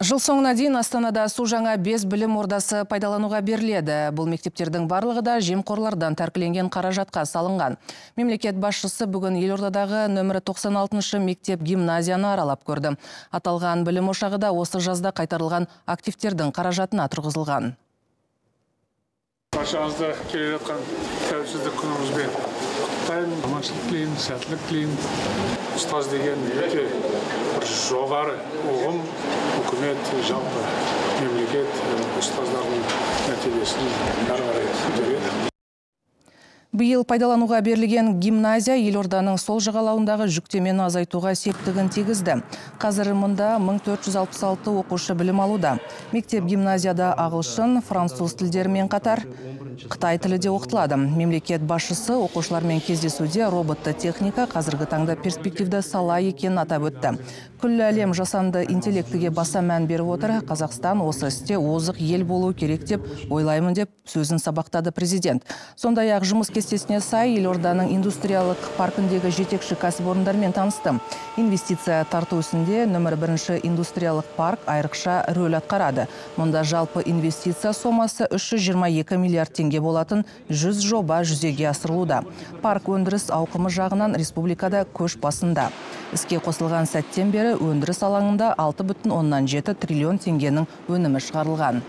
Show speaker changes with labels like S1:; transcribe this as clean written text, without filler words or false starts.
S1: Жыл соңына дейін Астанада су жаңа 5 білім ордасы пайдалануға беріледі. Бұл мектептердің барлығы да жемқорлардан тәркіленген қаражатқа салынған. Мемлекет басшысы бүгін елордадағы нөмірі 96-шы мектеп гимназияны аралап көрді. Аталған білім ошағы да осы жазда қайтарылған активтердің қаражатына тұрғызылған.
S2: Баршаңызды келе жатқан тәуелсіздік күнімізбен құттықтаймын. Аманшылық тілеймін, сәттілік тілеймін. Ұстаз деген өте бір жоғары ұғым. Үкімет, жалпы мемлекет ұстаздардың мәртебесін әрі қарай көтереді.
S1: Биыл пайдалануға берілген гимназия елорданың сол жағалауындағы жүктемені азайтуға септігін тигізді. Қазір мұнда 1466 оқушы білім алуда. Мектеп гимназияда ағылшын, француз тілдерімен қатар қытай тілі де оқытылады. Мемлекет басшысы оқушылармен кездесуде роботты техника қазіргі таңда перспективді сала екенін атап өтті. Күллі әлем жасанды интеллектіге баса мән беріп отыр. Қазақстан осы істе озық ел болу керек деп ойлаймын деп сөзін сабақтады президент. Сондай-ақ жұмыс кестесіне сай елорданың индустриялық паркіндегі жетекші кәсіпорындармен танысты. Инвестиция тарту ісінде нөмір 1 индустриялық парк айрықша рөл атқарады. Мұнда жалпы инвестиция сомасы 322 миллиард теңге болатын 100 жоба жүзеге асырылуда. Парк өндіріс ауқымы жағынан республикада көш басында. Іске қосылған сәттен бері өндіріс алаңында 6,7 триллион теңгенің өнімі шығарылған.